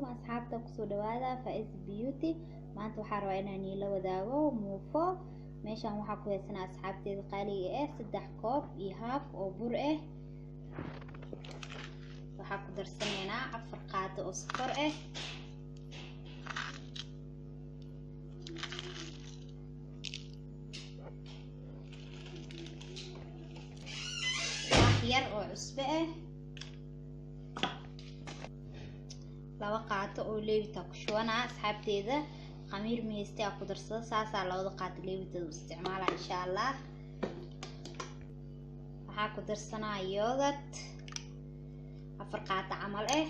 Calaykum asxaabta, kusoo dhawaada Faiz Beauty. Maanta waxaa rabaa inaan iila wadaago muufo. Meeshaan waxaa ku haysanaa, asxaabteeda qaaliga ah, 3 koob iyo haaf oo bur ah. Waxaa ku darsanaynaa 4 qaado oo sokor ah, wax yar oo cusbo ah, 2 qaato oo leebita ku shubanaa. Asxaabteeda, khamiir mahaystay aa ku darsada, saasaa 2da qaato leebitada u isticmaala insha Allah. Waxaa ku darsanaa yoogad 4 qaato camal ah.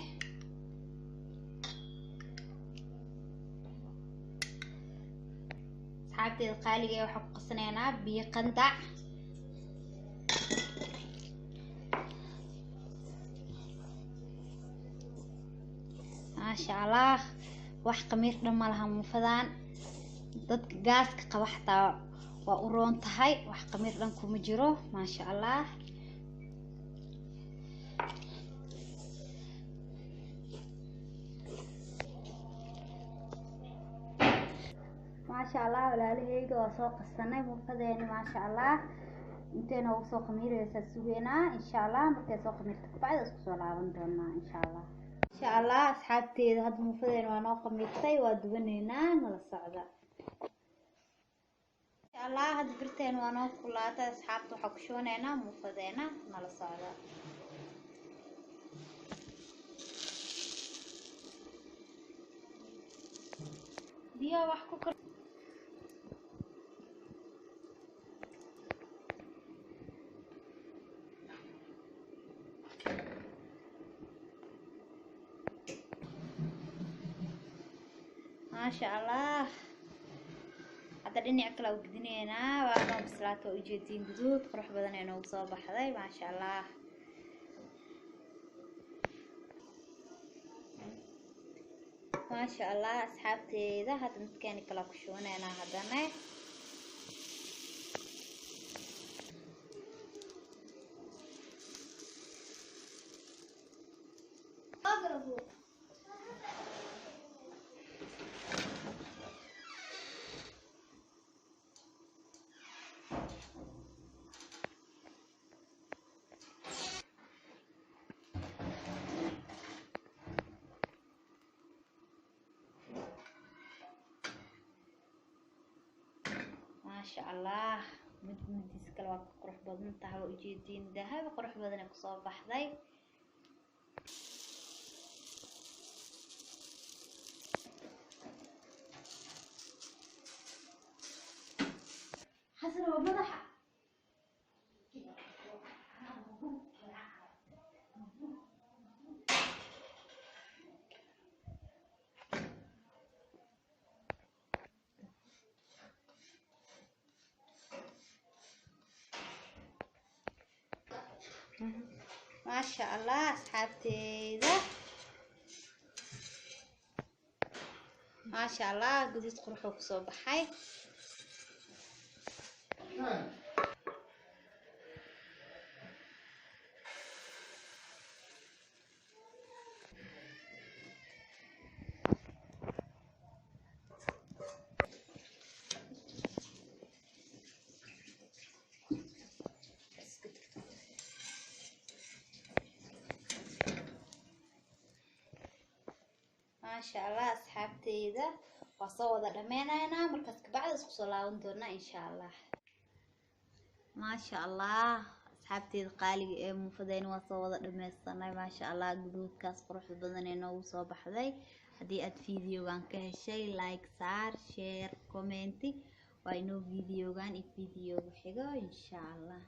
Asxaabteeda qaaliga, waxaa ku qasanaynaa biyo qandac. Maasha Allah, wax khamiir dhan ma laha muufadan. Dadka gaaska qaba xataa waa u roon tahay, wax khamiir dhan kuma jiro, maasha Allah. Maasha Allah, walaalaheyga, waa soo qasanay muufadeeni, maasha Allah. Intay noogu soo khamiireysaa sugeynaa insha Allah. Markay soo khamiirta kabacdi isku soo laaban doonaa insha Allah. Insha Allah, asxaabteeda, hadda muufadeena waa noo khamiirtay, waa dubaneynaa, nala socda insha Allah. Hadda birteena waa noo kulaatay, asxaabta, waxaa ku shubaneynaa muufadeena, nala socda. Biyaha wax ku kor. Maasha Allah, hadda dhinac kale u gedineynaa. Waa noo bislaata, waa ujeediin, guduud qurux badan ee noogu soo baxday, maasha Allah. Maasha Allah, asxaabteeda, hadda midkeeni kala ku shubaneynaa haddana. Maasha Allah, mid midiis kale waa ka qurux badan tahay, waa ujeediin, dahabi qurux badan ee kusoo baxday. Xasan waa madaxa. Maasha Allah, asxaabteeda, maasha Allah, guduud quruxuu kusoo baxay. Maasha Allah, asxaabteyda, waa soo wada dhameynaynaa, markaas kabacdi isku soo laaban doonaa insha Allah. Maasha Allah, asxaabteyda qaaliga ee, muufadeyna waa soo wada dhameysanay, maasha Allah, guduudkaas quruxda badan ee noogu soo baxday. Haddii aad videogan ka heshay, like saar, share, commenti. Waa inoo videogan iyo videoga xigo insha Allah.